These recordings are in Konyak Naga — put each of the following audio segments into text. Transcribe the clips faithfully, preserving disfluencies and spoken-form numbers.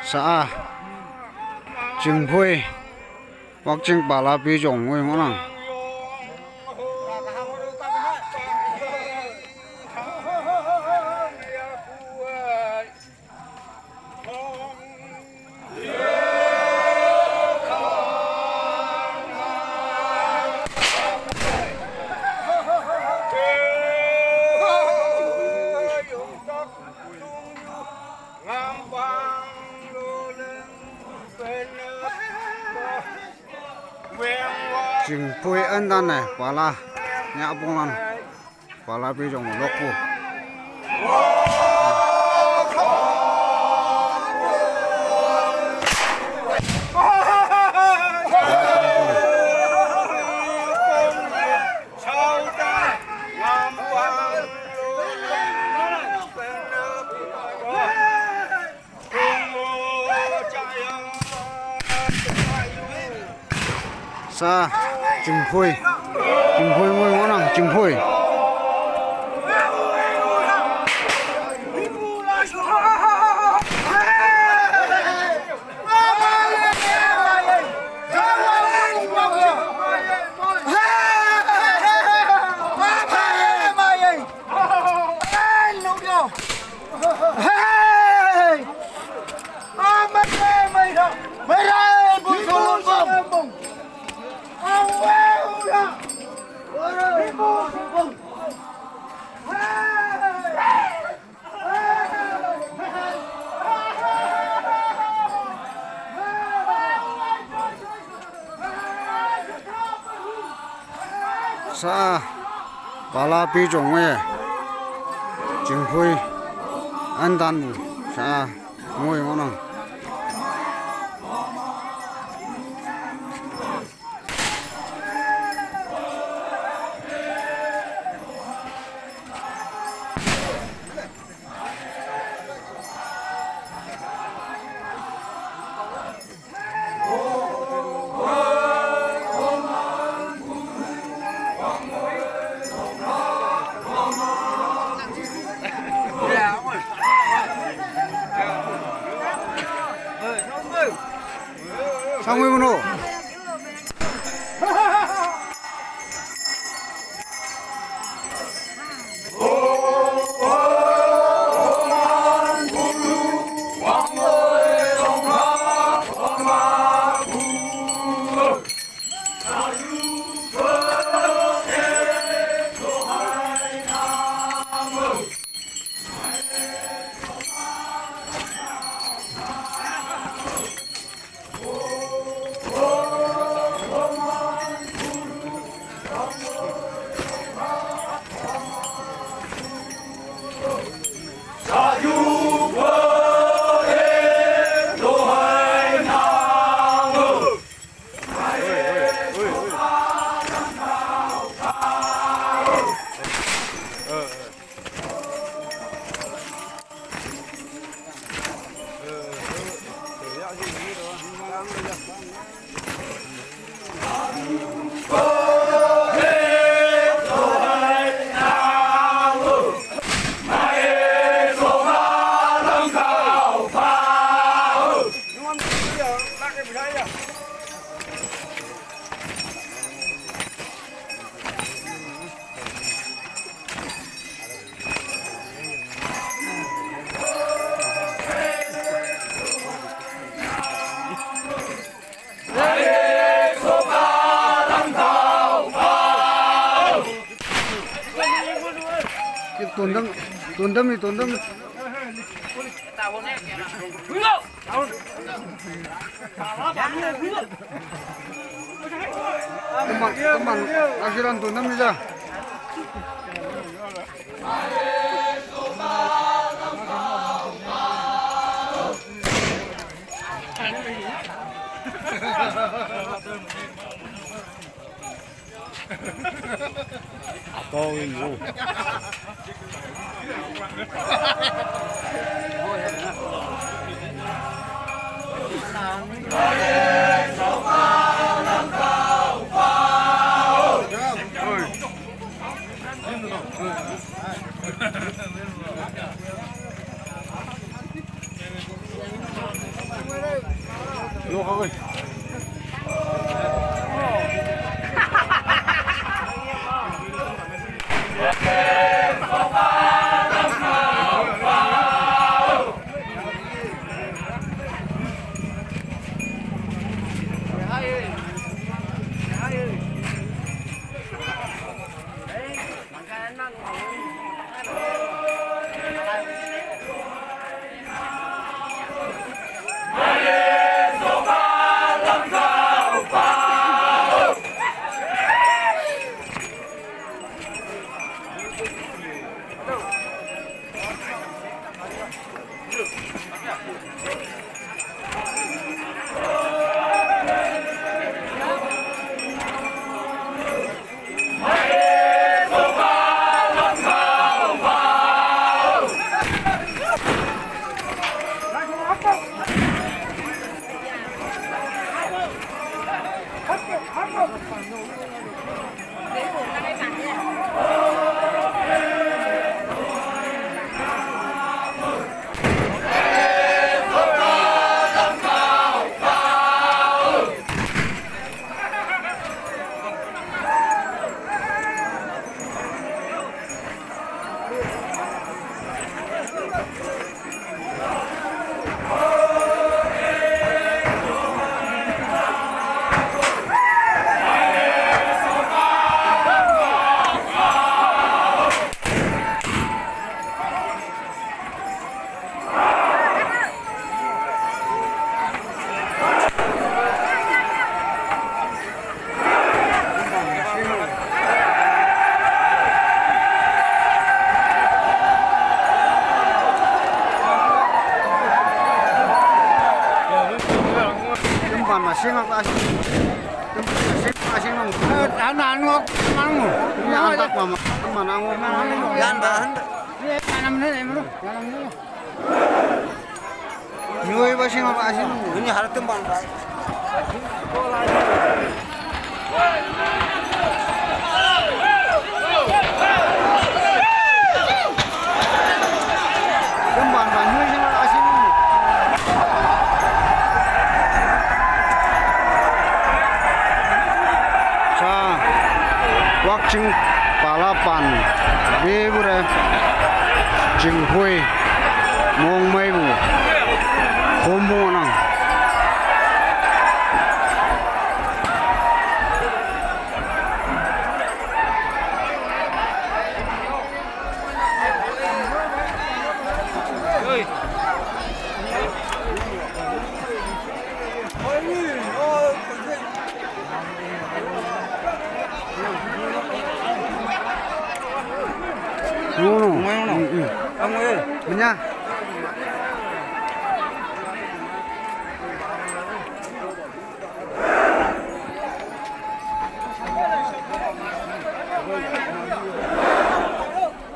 Sa a, Chingphoi, Wakching pala pi jong ngoi ngohnang. Chingphoi andan ne pala, nya ponglan, pala pi jong lokpu. Sa, Chingphoi. Chingphoi ngoi ngohnang, Chingphoi. Sa, pala pi jong e, Chingphoi andan sa ngoi ngohnang. Sangwe mono. Tondam, tondam ni, tondam ni. Teman, teman, akhiran tondam ni ja. Atau ini. Tumban masing apa asing? Tumban masing apa asing nang? Ana ngok mangu. Ini antak mama. Mana ngok mangu? Yan bahan. Iya, tanam ni, bro. Tanam ni. Nyuy ba sing ba asin. Ini hal tembang, Pak. Tembang, Pak. Nyuy sing ba asin. Sa, wak ching palapan, bebure, ching hui, mong mai bu, hombong nang. Ngono. Ngono. Mm, mm. Menya.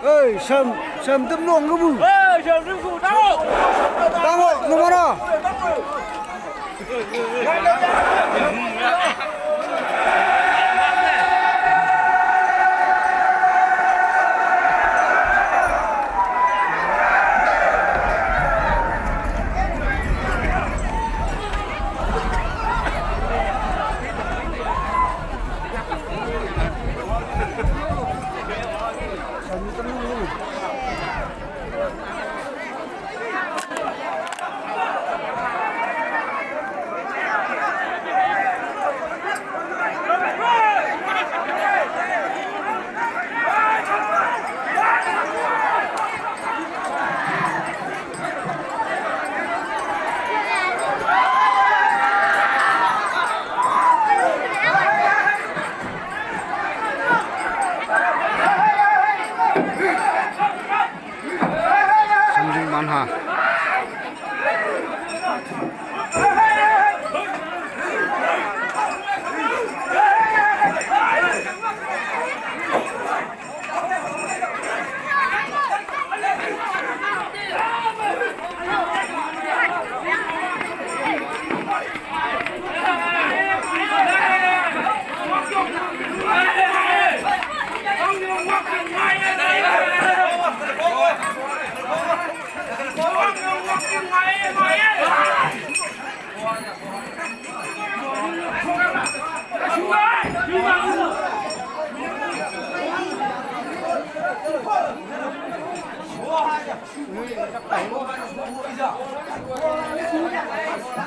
Ê, sơm, sơm tơm luông cái bu. Ê, sơm tơm bu, tao. Tao ngộ, ngộ mà nó. Samjing manha.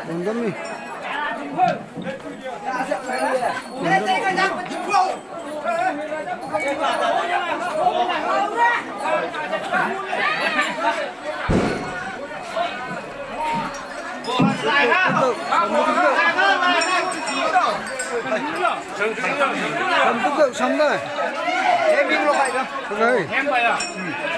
Bondom ni. Samduk, samduk. Samduk.